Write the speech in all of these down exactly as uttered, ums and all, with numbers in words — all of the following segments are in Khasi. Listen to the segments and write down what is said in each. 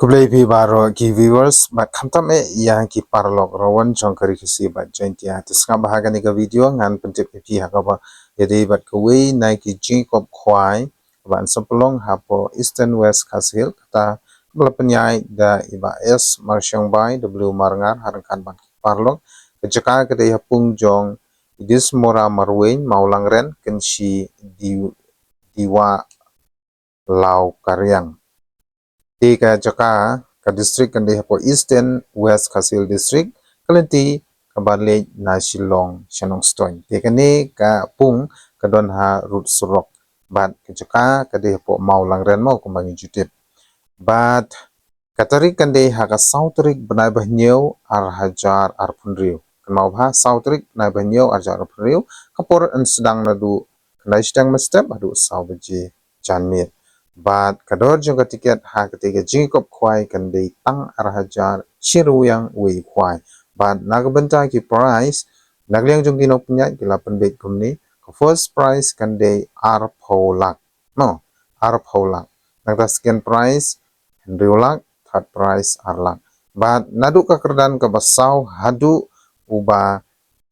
Khublei phi baroh ki viewers bad khamtam eh ïa ki paralok rawan jong ka Ri Khasi bad Jaintia. Te sngap ba ha kane ka video ngan pyntip ïa phi ha kaba ïadei bad kawei na ki jingïakop khwai kaba yn sa pynlong hapoh Eastern West Khasi Hills, kata kaba la pynïaid da i Bah S Marshongbai W Marngar ha ryngkat bad ki paralok. Ka jaka ka dei ha pung jong i Dismora Marwein, Mawlangren, Kynshi, Di-, Diwa, Lawkariang. Te ka jaka, ka district kan dei hapoh Eastern West Khasi Hills District, ka lynti kaba leit na Shillong sha Nongstoiñ. Te kane ka pung ka don ha rud surok bad ka jaka ka dei hapoh Mawlangren mo kumba ngi ju tip. Bad ka tarik kan dei ha ka saw tarik bnai ba hynñiew ar hajar arphew hynriew. Kynmaw bha, saw tarik bnai ba hynñiew ar hajar arphew hynriew. Ka por yn sdang naduh khyndai shiteng mynstep haduh saw baje janmiet. Bad ka dor jong ka tiket ha katei ka jingïakop khwai kan dei tang ar hajar shi hynriew wei khwai. Bad na ka bynta ki prize, na ka liang jong ki nongpynïaid ki la pynbeit kumne, ka first prize kan dei arphew lak. No, arphew lak. Nangta second prize hynriew lak, third prize ar lak. Bad naduh ka kyrdan kaba saw haduh uba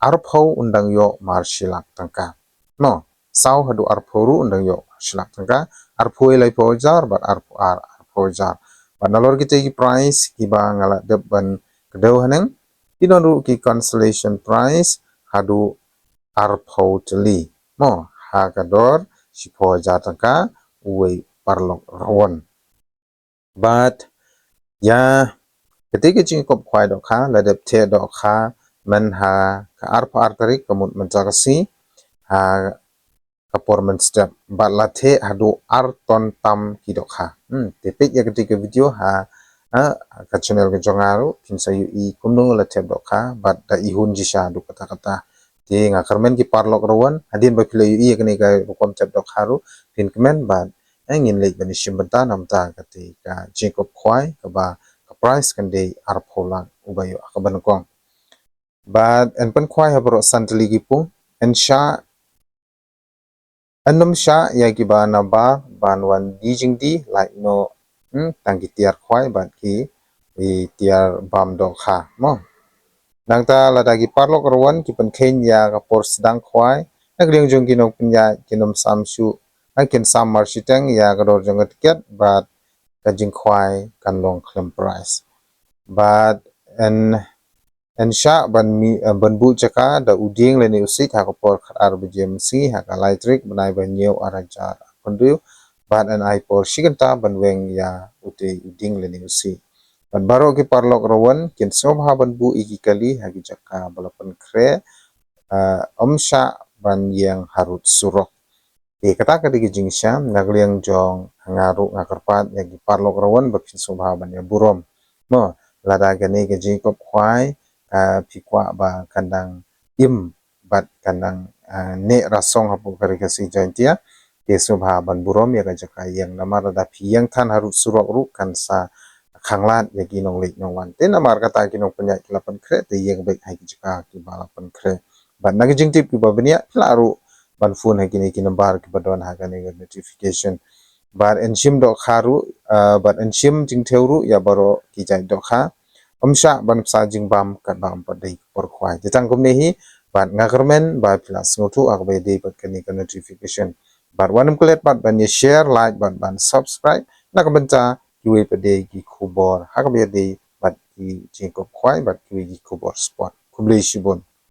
arphew un dang ïoh mar shi lak tyngka. No, saw haduh arphew ruh un dang ïoh mar shi lak tyngka, arphew wei laiphew hajar bad arphew ar arphew hajar. Bad nalor kitei ki prize kiba nga la dep ban kdew haneng, ki don ruh ki consolation prize haduh arphew tylli. Mo, ha ka dor shiphew hajar tyngka uwei u paralok rawan. Bad ïa katei ka jingïakop khwai dohkha la dep theh dohkha myn ha ka arphew ar tarik ka mut mynta ka sngi ha ka por mynstep bad la theh haduh ar ton tam ki dohkha. Hmm, te peit ïa katei ka video ha, ha ka channel ka jong nga ruh phin sa ïohi kumno la thep dohkha bad da i hun shisha haduh katta katta. Te nga kyrmen ki paralok rawan, hadien ba phi la ïohi ïa kane ka rukom thep dohkha ruh phin kmen bad, eh, ngin leit ban ïashim bynta namar katei ka jingïakop khwai kaba ka prize kan dei arphew lak uba ïoh ha kaba nyngkong. Bad yn pynkhwai ha baroh san tylli ki pung, yn shah, yn ym shah ïa kiba nabar ban wan die jingdie lait noh, hmm, tang ki tiar khwai bad ki, ki tiar bam dohkha mo. Nangta lada ki paralok rawan ki pynkheiñ ïa ka por sdang khwai, na ka liang jong ki nongpynïaid kin ym sam shuh, na kin sam mar shiteng ïa ka dor jong ka tiket bad ka jingkhwai kan long khlem prize. Bad yn, yn shah ban mi-, eh, ban buh jaka da u dieng lane u siej ha ka por khatar baje mynsngi ha ka lai tarik bnai ba hynñiew ar hajar arphew hynriew bad yn ai por shi kynta ban weng ïa utei u dieng lane u siej. Bad baroh ki paralok rawan kin sngewbha ban buh ïa ki kali ha ki jaka ba la pynkhreh, eh, ym shah ban ïeng harud surok. Te kata ka dei ka jingshisha, na ka liang jong nga ruh nga kyrpad ïa ki paralok rawan ba phin sngewbha ban ïa burom. Mo, lada kane ka jingïakop khwai, ah, phi kwah ba kan dang im bad kan dang, ah, neh rasong hapoh ka Ri Khasi Jaintia, te sngewbha ban burom ïa ka jaka ïeng namar lada phi ïeng than harud surok ruh kan sa khanglad ïa ki nongleit nongwan. Te namar kata ki nongpynïaid ki la pynkhreh, te ïeng beit ha ki jaka kiba la pynkhreh. Bad na ki jingtip kiba bniah phi lah ruh ban phone ha kine ki nambar kiba don ha kane ka notification. Bad yn shim dohkha ruh, ah, bad yn shim jingthew ruh ïa baroh ki jait dohkha. Ym shah ban bsa jingbam katba ym pat dei ka por khwai. Te tang kumne hi bad nga kyrmen ba phi la sngewthuh ha kaba ïadei bad kane ka notification. Bad wat nym klet pat ban ïa share, like bad ban subscribe na ka bynta kiwei pat de ki khubor ha kaba ïadei bad ki jingïakop khwai bad kiwei ki khubor sport. Khublei shibun.